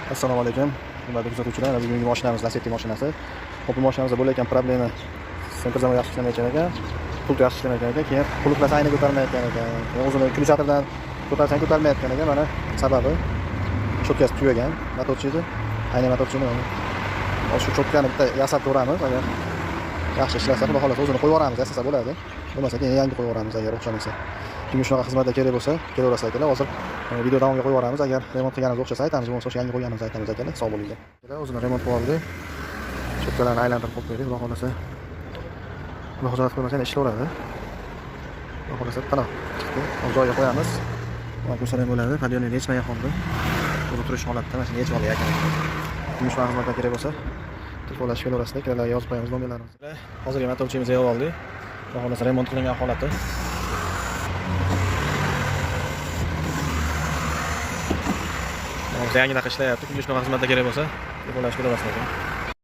Assalomu alaykum, hurmatli kuzatuvchilar. Mana bugungi mashinamiz Lacetti mashinasi. Hop, bu mashinamizda bo'layotgan problema: центр замок yaxshi ishlamayotgan ekan, pult yaxshi ishlamayotgan ekan, keyin qulflasa ayna ko'tarmayotgan ekan, keyin o'zini ключ atirdan ko'tarsang ko'tarmayotgan ekan. Mana sababi cho'tkasi tugagan motorchini, ayna motorchini. Hozir shu cho'tkani bitta yasab ko'ramiz. Agar yaxshi ishlasa, xudo xohlasa, o'zini qo'yib yuboramiz, yasasa bo'ladi. Bo'lmasa, keyin yangi qo'yib yuboramiz agar o'xshamasa. Kimga shunaqa xizmatlar kerak bo'lsa, kelaverasizlar, akalar. Hozir video davomiga qo'yib yuboramiz. Agar remont qilganimiz o'xshasa, aytamiz, bo'lmasa o'sha yangi qo'yganimizni aytamiz, akalar. Sog' bo'linglar. O'zini remont qilib oldik. Cho'tkalarni aylantirib qo'yib qo'ydik. Xudo xohlasa, xudo xijolat qo'ymasa, yana ishlayveradi. Xudo xohlasa, qana chiqdi. Hozir joyiga qo'yamiz. Mana, ko'rsalar ham bo'ladi. Подъемник yechmagan holda. O'zi turish holatda mana shuni yechib oldik, akalar. Kimga shunaqa xizmatlar kerak bo'lsa, telefonlashib kelaverasizlar. Akalarga yozib qo'yamiz nomerlarimizni. Hozirgi motorchimizni yig'ib oldik. Xudo xohlasa, remont qilingan holati. Hozir yangidaqa ishlayapti. Kimga shunaqa xizmatlar kerak bo'lsa, telefonlashib kelaverasizlar.